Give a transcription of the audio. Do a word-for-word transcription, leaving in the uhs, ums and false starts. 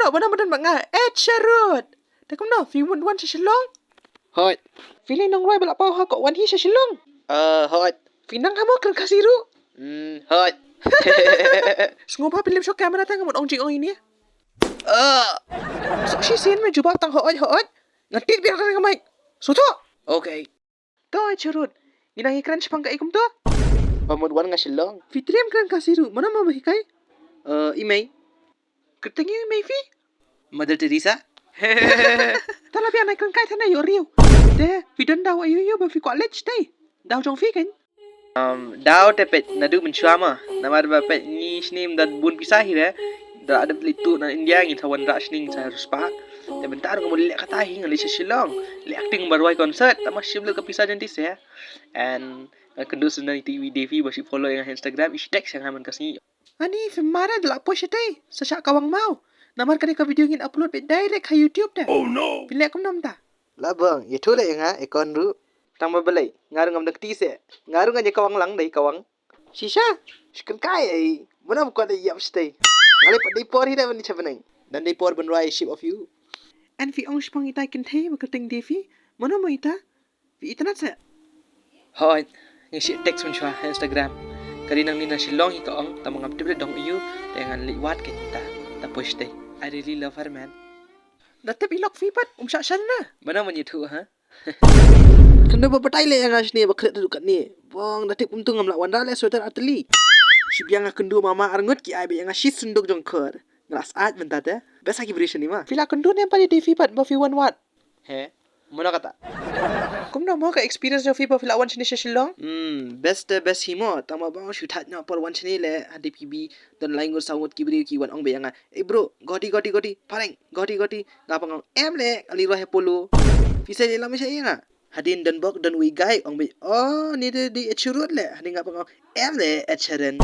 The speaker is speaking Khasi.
Wan na madan ma nga, eh, Charut. Te kumno, phi mut wan sha Shillong? Hooid. Phi lei nongrwai ba la paw ha ko wan hi sha Shillong? Eh, hooid. Phi nang ha mo kren Khasi ruh? Hmm, hooid. Sngewbha phi lem sha camera tang mut ong jingong ine. Eh. Sok shisien me jubab tang hooid, hooid. Nga tip biang ka mic. Sngewthuh. Okay. To, eh, Charut. Ngi nang ïakren shaphang kaei kumto? Ba mut wan nga Shillong. Phi triem kren Khasi ruh, mano mo ba hikai? Eh, i mei. Kyrteng ïa i mei phi? Mother Teresa. Te la biang nai kren kai than ïoh riew. Te, phi don daw aïu aïu ba phi kwah leit shatei? Daw jong phi kan? Um, daw te peit naduh mynshuwa mo. Namar ba peit ngi shane ym don bun pisa hi re. Da la dep leit tuh na India ngin sa wanrah shane ngin sa riewspah. Te mynta ruh nga mut leh kata hi nga leit sha Shillong. Leh acting ba rwai concert, tang ba shim lut ka pisa jong ti se. And nga kynduh shuh na iti i Devi ba shi follow ïa nga ha Instagram, i shi text ïa nga man ka sngi. Ani, phim mad re, da la poi shatei, sa shah Kawang Maw. Namar ka dei ka video ngin upload beit direct ha YouTube te. Oh no. Phi leh kumno mynta? La bang, ïathuh leh ïa nga, ïa kon ruh. Tang ba balei, nga ruh ngam dang kti se. Nga ruh ngan ïa Kawang lang, dei Kawang. Shisha? Shi kren kai ei, mano ba kwah da ïap shatei. Nga lei pat dei por hi da ban ïa cha bneng. Dang dei por ban rwai Shape of You. And phi ong shaphang ita i kynthei ba kyrteng Devi, mano mo ita? Phi itynnad se? Hooid, nga shi text mynshuwa ha Instagram. Ka dei nangne na Shillong hi ka ong, tang ba ngam tip re dong aïu, te ngan leit wad kein mynta. Ta poi shatei. I really love her, man. Da tip i lok phi pat, um shah shaniah. Mano ban ïathuh, ha? Kynduh ba batai leh ïa nga shane ba khreh naduh katne. Bong, da tip kumto ngam lah wanrah leh sweater artylli. Shiphiang nga kynduh mama arngut ki ai beit ïa nga shi synduk jong khor. Nga la sah mynta te. Best ha ki briew shane mo. Phi la kynduh ne em pat ïa Devi pat ba phi wan wad? He? Mano kata? Kumno mo ka experience jong phi ba phi la wan shane sha Shillong? Hmm, best te best hi mo. Tang ba bong shu thait noh por wan shane leh, hadien phi bi don lai ngut saw ngut ki briew ki wan ong beit ïa nga, "Eh bro, godi, godi, godi, phareng, godi, godi." Nga pang ong, "Em leh, ale rwai ha Polo." Phi sa leh lam sha ïa nga. Hadien don bok don uwei guy ong beit, "Oh, ni dei dei Ed Sheeran leh." Hadien nga pang ong, "Em leh, Ed Sheeran."